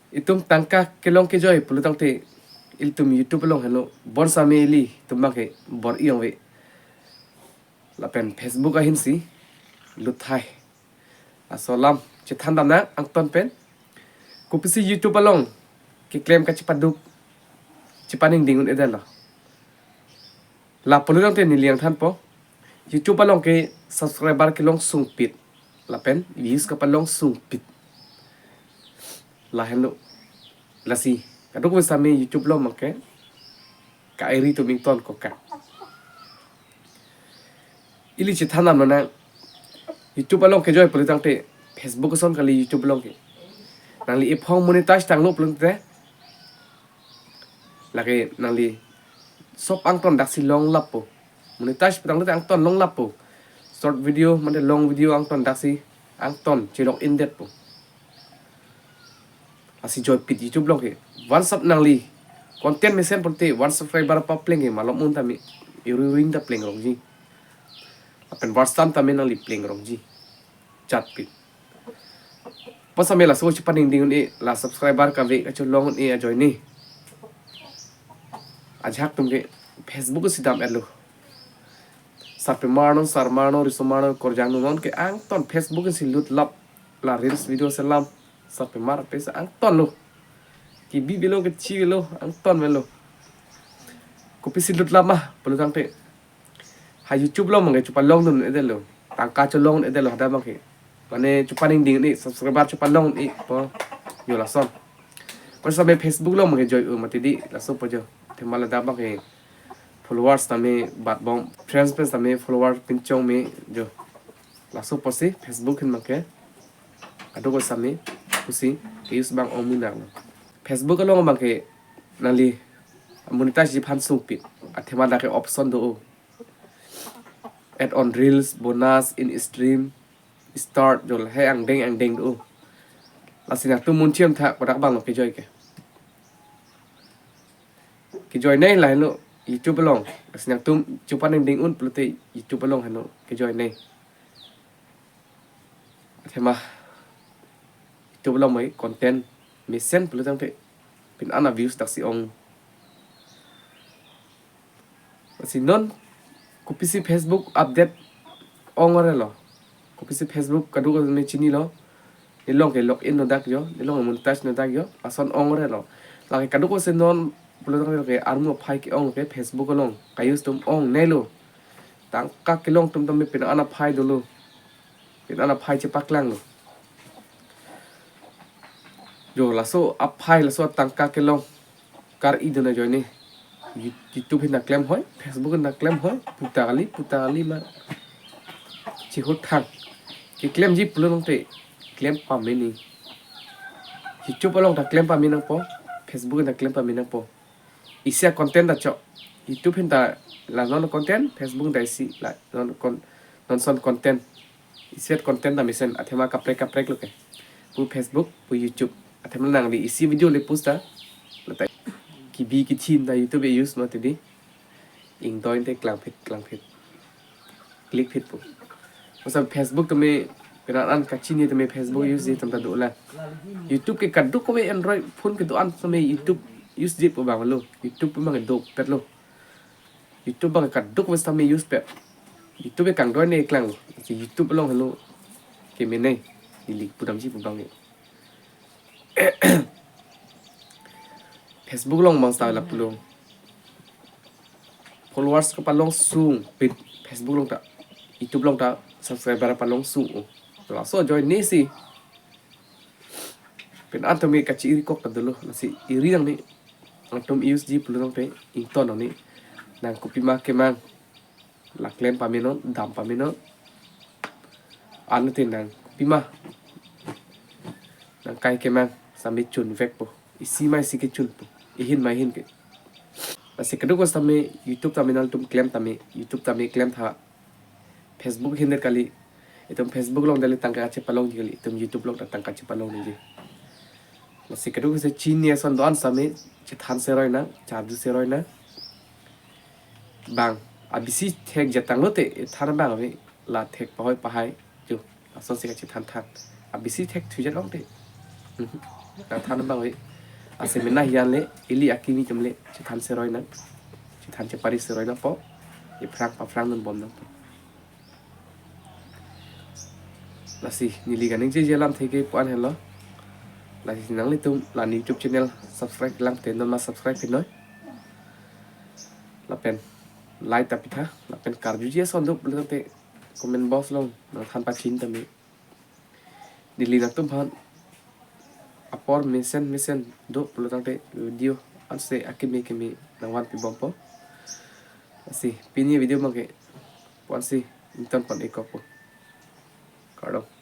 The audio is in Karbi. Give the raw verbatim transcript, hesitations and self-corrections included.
Itum tangka kelong kejoi pulotangte ilitum YouTube along henlo, bonsitame ilitum abangke bor-i ong ave. Lapen Facebook ahinsi lut tahai. Laso alam chethan damnang angton pen. Kopisi YouTube along keklem kachepaduk chepaningding un-edetlo. La pulotangte neli nangthanpo. YouTube along ke subscriber kelong sungpit lapen views kapalong sungpit. Lahenlo. Lasi kadokave sitame YouTube along abangke ka-eri atum ingtonkok ka. Ili chethan damnang, YouTube along kejoi pulotangte Facebook ason kali YouTube along ke. Nangli ephong monetize tanglo pulotangte, lake nangli sop angton daksi longlappo. Monetize pu tanglote angton longlappo. Short video mate long video angton daksi angton chelong-indetpo. Lasi joipit YouTube along ke. Once up nangli content mesen pulote one subscriber papleng ke malom un tame iri ring ta plengrongji. Lapen watch time tame nangli plengrongji. Chatpit. Bonsitame laso chepaningding un-e, la subscriber kave kachelong un-e ajoine. Ajahak atum ke Facebook si dam-etlo. Sarpimar non, sarmar non, risomar non, korjang non ke angton Facebook si lutlap, la reels video selam, sarpimar pe sa angtonlo. Kebi avelo, kechi avelo, angton avelo. Kopisi lutlap ma pulotangte ha YouTube along abangke chepalongdun-edetlo. Tangka chelong-edetlo hadak abangke. Mane chepaningding un-e, subscriber chepalong un-epo, jo lason. Bonsitame Facebook along abangke joi-o mati di, lasopo jo. Athema ladak abangke followers tame batbom, friends pen tame followers pinchong me jo. Lasopo si Facebook ahin abangke kadokave sitame pusi use abang ong munak lo. Facebook along abangke nangli monetize ji aphan sungpit. Athema dak ke option do-o. Add on reels, bonus, in-stream, start, jo lahai angdeng angdeng do-o. Lasi nangtum munchim tha kodak abanglo kejoi ke. Kejoinei lahenlo YouTube along. Lasi nangtum chepaningding un pulote YouTube along henlo kejoinei. Athema YouTube along mai content mesen pulotangte pini an a-views daksi ong. Lasi non kopisi Facebook update ong-orelo. Kopisi Facebook kadokave chinilo. Nelong ke login nodak jo, nelong monetize nodak jo, lason ong-orelo. Lake kadokave non pulotangte ke armu aphai ke-ong ke Facebook along ka-use atum ong-neilo. Tangka kelong atum tame pini an aphai dolo. Pini an aphai chepaklanglo. Jo laso aphai, laso tangka kelong kar-idun ajoine. You-, YouTube ahin ta klem hoi, Facebook ahin ta klem hoi, puta kali, puta kali ma. Chihut thang. Keklemji pulotangte klem pame ni. YouTube along ta klem pame nangpo, Facebook ahin ta klem pame nangpo. Isi a-content ta chok. YouTube ahin ta la non content, Facebook ta isi la non con-, non son content. Isi a-content ta mesen, athema kaprek kaprek lo ke. Pu Facebook, pu YouTube. Athema nangli isi video le post ta, lata kebi kechin ta YouTube e-use mati di. Ingdoi te klangphit klangphit. Click phitpo. Masa Facebook tame pini an kachini tame Facebook use ji atum ta dolang. YouTube ke kadokave Android phone kedo-an tame YouTube use ji pu abanglo. YouTube pu abang dopetlo. YouTube abang kadokave sitame use pet. YouTube ke kangdoi ne klanglo. Si YouTube along henlo kemene. Ili pudamji pu abang. Facebook along abang seta lapulo. Followers kapalong sungpit Facebook along ta, YouTube along ta subscriber palong sung-o. Laso ajoine si pini an tame kachi-iri kok ta dolo, lasi iri nangne. Nangtum use ji pulotangte ington nangne. Nang kopima kemang, la klem pamenon, dam pamenon. Anute nang kopima nangkai kemang sitame chunvekpo. Isi ma isi kechunpo. Ihin ma ihin ke. Lasi kadokave sitame YouTube tame nangtum klem tame, YouTube tame klem tha. Facebook ahin det kali. Itum Facebook along dali tangka chepalongji kali, itum YouTube along ta tangka chepalongji. Lasi kadokave si chini ason do-an sitame chethan seroi nang, charju seroi nang. Bang abisi thek jatang lote, than abang ave, la thek pahoi pahai jo. Lason si kachethan than. Abisi thek thu jat ong te. Mhm. Nangthan abang ave. Lasi mena hiyan le, ili akimi atum le, chethan seroi nang. Chethan chepari seroi nangpo. Iphrang paphrang dunbom nangpo. Lasi neli kaningjeje alamthe ke pu-an helo. Lasi nanglitum la ne YouTube channel subscribe lang te non ma subscribe pinoi. Lapen like ta pitha, lapen karjuji ason do pulo tangte comment box along nangthan pachin tame. Neli nangtum aphan apor mesen mesen do pulo tangte video anse akimi kimi nangvan pibompo. Lasi pini video abang ke pu-ansi ington pon ikokpo. Kardom.